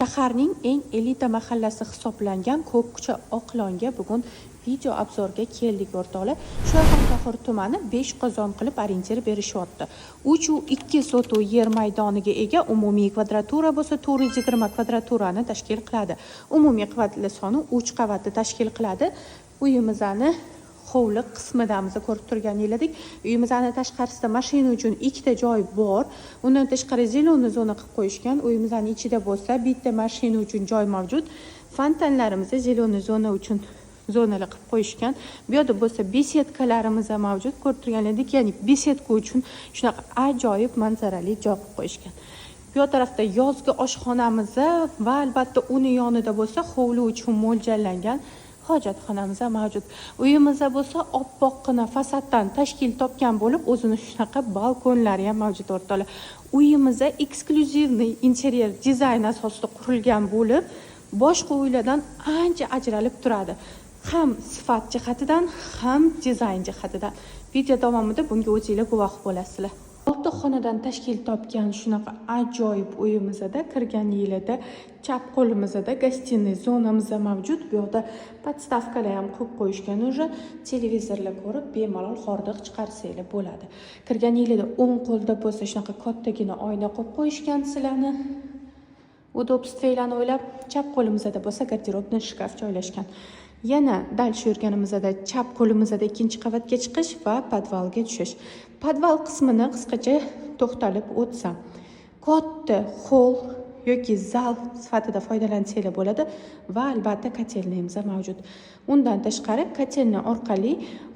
Shaharning eng elita mahallasi hisoblangan Ko'kko'cha Oqlonga bugun video obzorga keldik, o'rtoqlar. Shayxontohur tumani 5 qozon qilib orientir berishyapti. 3,2 sotu yer maydoniga ega, umumiy kvadratura bo'lsa 420 kvadraturani tashkil qiladi. Umumiy qavatlar soni 3 qavatni tashkil qiladi. Uyimizni hovli qismidamiz, ko'rib turganingizdek. Uyimizni tashqarisida mashina uchun ikkita joy bor. Undan tashqari зеленый zona qilib qo'yishgan. Uyimizni ichida bo'lsa bitta mashina uchun joy mavjud. Fontanlarimizni зеленый zona uchun zonalar qilib qo'yishgan. Bu yerda bo'lsa беседка larimiz ham mavjud, ko'rib turganingizdek, ya'ni беседка uchun shunaqa ajoyib manzarali joy qilib qo'yishgan. Bu yoq tarafda yozgi oshxonamiz va albatta uni yonida bo'lsa hovli uchun mo'ljallangan hojatxonamiz ham mavjud. Uyimizda bo'lsa oppoqqina fasaddan tashkil topgan bo'lib, o'zini shunaqa balkonlari ham mavjud, o'rtoqlar. Uyimizda эксклюзивный interyer dizayn asosida qurilgan bo'lib, boshqa uylardan ancha ajralib turadi. Ham sifat jihatidan, ham dizayn jihatidan. Video davomida bunga o'zinglar guvoh bo'lasizlar. Olti xonadan tashkil topgan shunaqa ajoyib uyimizda kirganinglarda chap qo'limizda гостиный zonamiz mavjud. Bu yoqda подставка lar ham qo'yib qo'yishgan уже, televizorlar ko'rib bemalol hordiq chiqarsanglar bo'ladi. Kirganinglarda o'ng qo'lda bo'lsa shunaqa kattagina oyna qo'yib qo'yishgan, sizlarni удобство larni o'ylab. Chap qo'limizda bo'lsa гардеробный shkaf joylashgan. Yana дальше yurganimizda chap qo'limizda ikkinchi qavatga chiqish va podvalga tushish. Podval qismini qisqacha to'xtalib o'tsam, katta xoll yoki zal sifatida foydalansanglar bo'ladi va albatta котельный imiz ham mavjud. Undan tashqari котельный orqali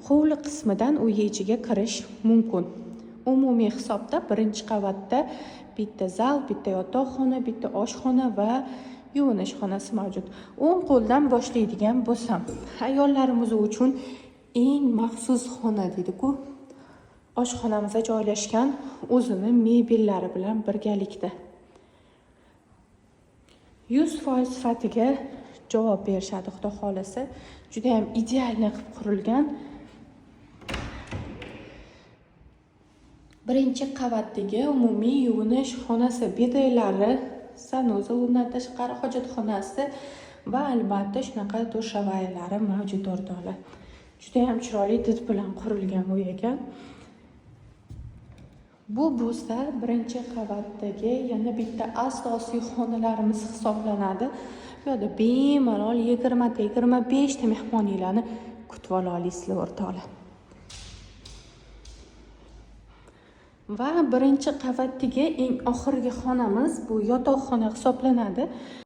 hovli qismidan uy ichiga kirish mumkin. Umumiy hisobda birinchi qavatda bitta zal, bitta yotoqxona, bitta oshxona va yuvinish xonasi mavjud. O'ng qo'ldan boshlaydigan bo'lsam, ayollarimiz uchun eng maxsus xona deydi-ku, oshxonamizda joylashgan, o'zini mebellari bilan birgalikda. 100% sifatiga javob berishadi, xudo xohlasa. Judayam идеальный qilib qurilgan. Birinchi qavatdagi umumiy yuvinish xonasi, bidelari, санузел, undan tashqari hojatxonasi va albatta shunaqa душевая lari mavjud, o'rtoqlar. Judayam chiroyli did bilan qurilgan uy ekan. Bu bo'lsa birinchi qavatdagi yana bitta asosiy xonalarimiz hisoblanadi. Bu yerda bemalol 20 ta, 25 ta mehmoninglarni kutib ola olasizlar, o'rtoqlar. Va birinchi qavatdagi eng oxirgi xonamiz bu yotoqxona hisoblanadi.